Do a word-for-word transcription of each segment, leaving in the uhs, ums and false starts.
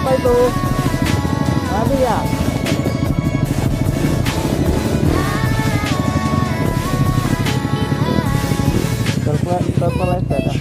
Apa itu? Mati ya? Terpel-, terpeleset dah.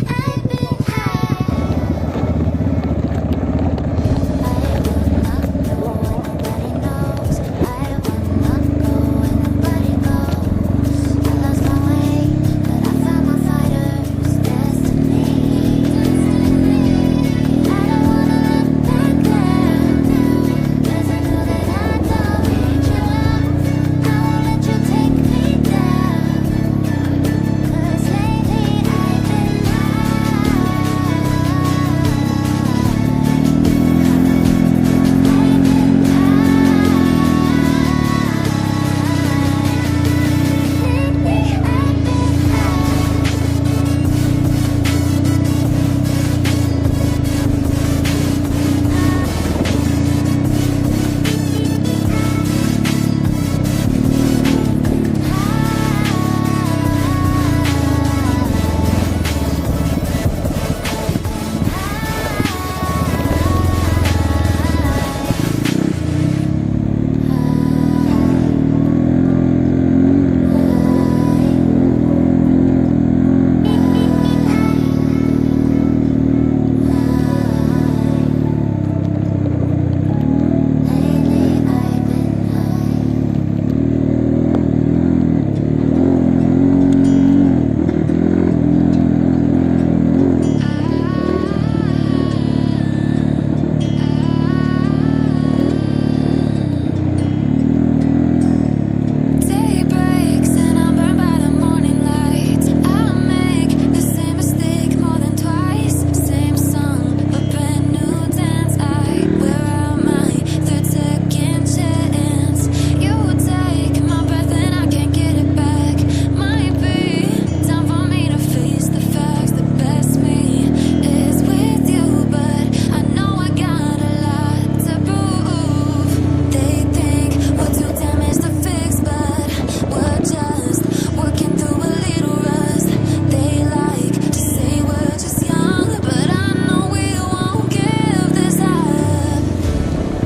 Day breaks and I'm burned by the morning light. I make the same mistake more than twice. Same song, but brand new dance. I wear out my third second chance. You take my breath and I can't get it back. Might be time for me to face the facts. The best me is with you, but I know I got a lot to prove. They think we're too damaged to fix, but we're just working through a little rust. They like to say we're just young, but I know we won't give this up.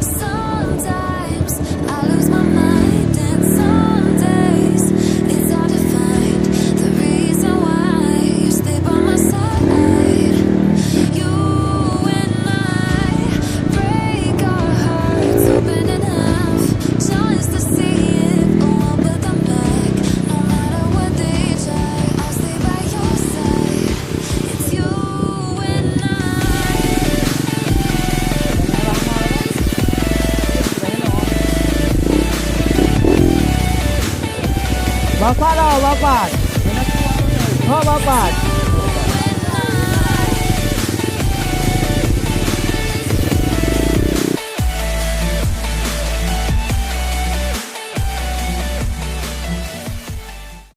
Sometimes I lose my mind, and some days it's hard to find the reason why you stay by my side. You and I break our hearts open enough just to see if we'll put them back. No matter what they try, I'll stay by your side. It's you and I. Bapak dah, bapak. Oh, bapak.